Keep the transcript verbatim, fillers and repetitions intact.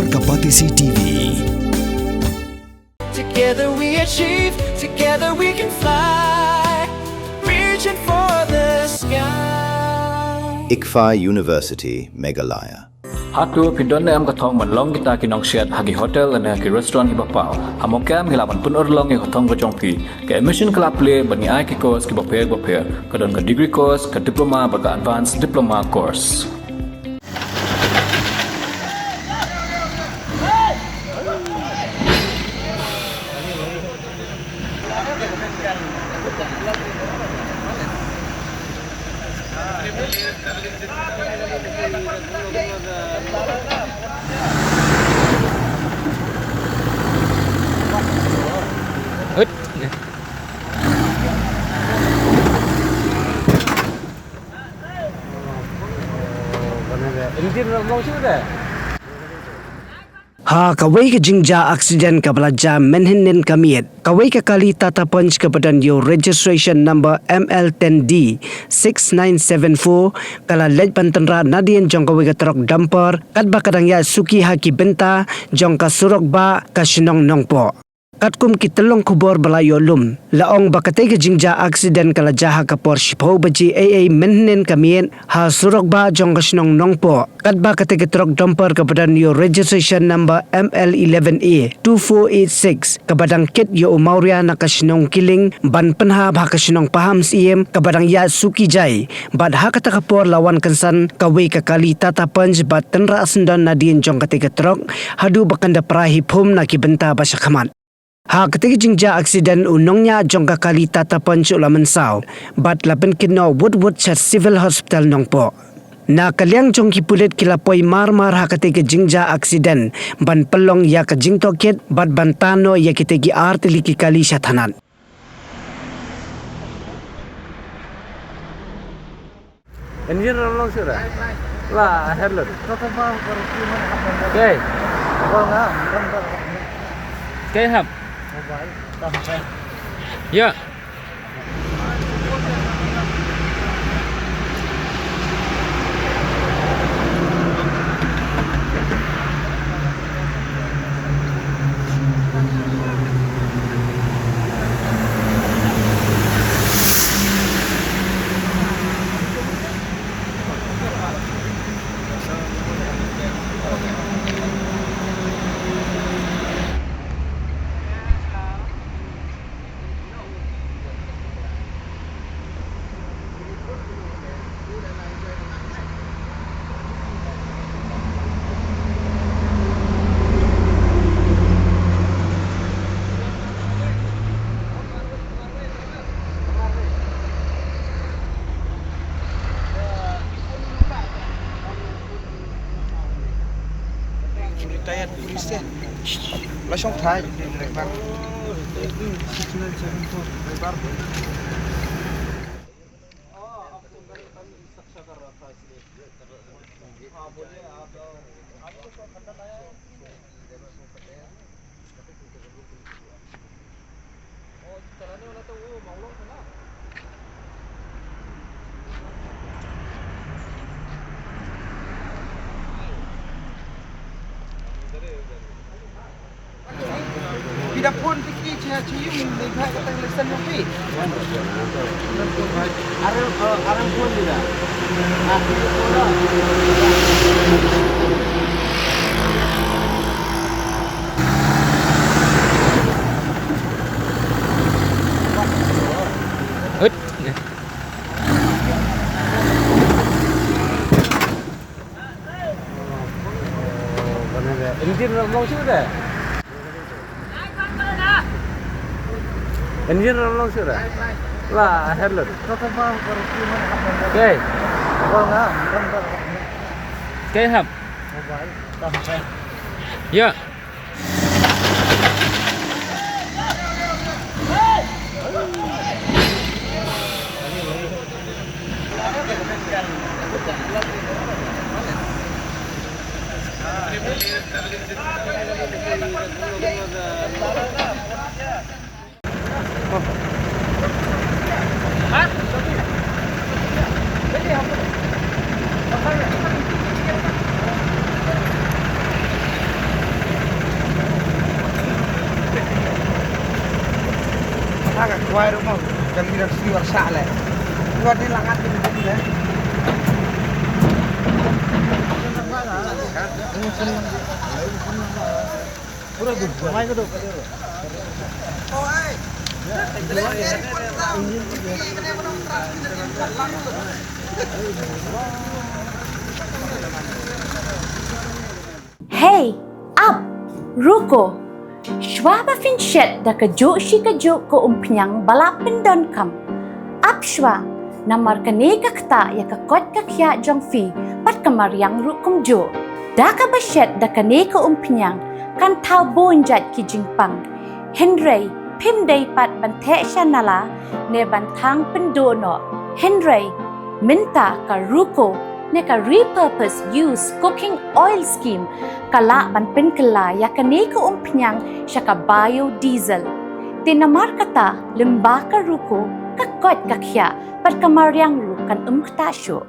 Ka Batesi T V. Together we achieve, together we can fly, reaching for the sky. ICFAI University, Meghalaya. Hato phi don ne em ka thong ban long kita ki nongsiat ha ki hotel lane ha ki restaurant kiba paw? Ha Mawkyrwat phi lah ban pynurlong ïa ka thong ka jong phi. Ka admission ka la plie bad ngi ai ki course kiba pher bapher. Ka don ka degree course, ka diploma bad ka advanced diploma course. Ha kawei ka jingjia aksiden kaba la jia mynhynnin ka miet, kawei ka kali Tata Punch kaba don ïa u registration number M L ten D six nine seven four ka la leit ban tynrah nadien jong kawei ka trok dumper katba ka dang ïaid suki ha ki bynta jong ka surok bah ka shnong Nongpoh. Katkum ki tyllong khubor ba la ïoh lum, la ong ba katei ka jingjia aksiden ka la jia ha ka por shiphew baje eiei mynhynnin ka miet ha surok bah jong ka shnong Nongpoh, katba katei ka trok dumper kaba don ïa u registration number M L eleven A two four eight six kaba dang kit ïa u Mawria na ka shnong Kiling ban pynhap ha ka shnong Pahamsyiem kaba dang ïaid suki jai, bad ha kata ka por la wan kynsan kawei ka kali Tata Punch bad tynrah syndon nadien jong katei ka trok haduh ba kan da pra hi phum na ki bynta ba shakhmat. Ha katei ka jingjia aksiden u nongñiah jong ka kali Tata Punch u la mynsaw bad la pynkit noh wut wut sha Civil Hospital Nongpoh. Na ka liang jong ki pulit ki la poi mar mar ha katei ka jingjia aksiden ban pynlong ïa ka jingtohkit bad ban tan noh ïa kitei ki artylli ki kali sha thanat. Engine ram long sih dah. Lah, akhir lu. Kei. Kei hap. Ya. Retired police te. La shong thai. Phi da phone phi ki cha cha yung dei pha ka tang license jong phi. Are, uh, are phone ni da. Ah, phi phone da. Hut. Engine ram long sih dah. Engine ram long sih dah. Lah, akhir lu. Kei. Kei hap. Ya. Bai rumo, kan kita mesti warsa le. Dua di langat di bumi le. Hei, ap, ruko. Shwa ba phin shet da kajuh shi kajuh ka umphniang ba la pyndonkam, ap shwa, namar kane ka ktah ïa ka koit ka khiah jong phi bad ka mariang ruh kumjuh. Da kaba shet da kane ka umphniang kan thaw bun jait ki jingpang. Hynrei phim dei pat ban theh sha nala ne ban thang pynduh noh. Hynrei mynta ka ruko ne ka repurpose use cooking oil scheme ka lah ban pynkylla ïa kane ka umphniang sha ka biodiesel. Te namar kata, lyngba ka ruko, ka koit ka khiah bad ka mariang ruh kan ym ktah shuh.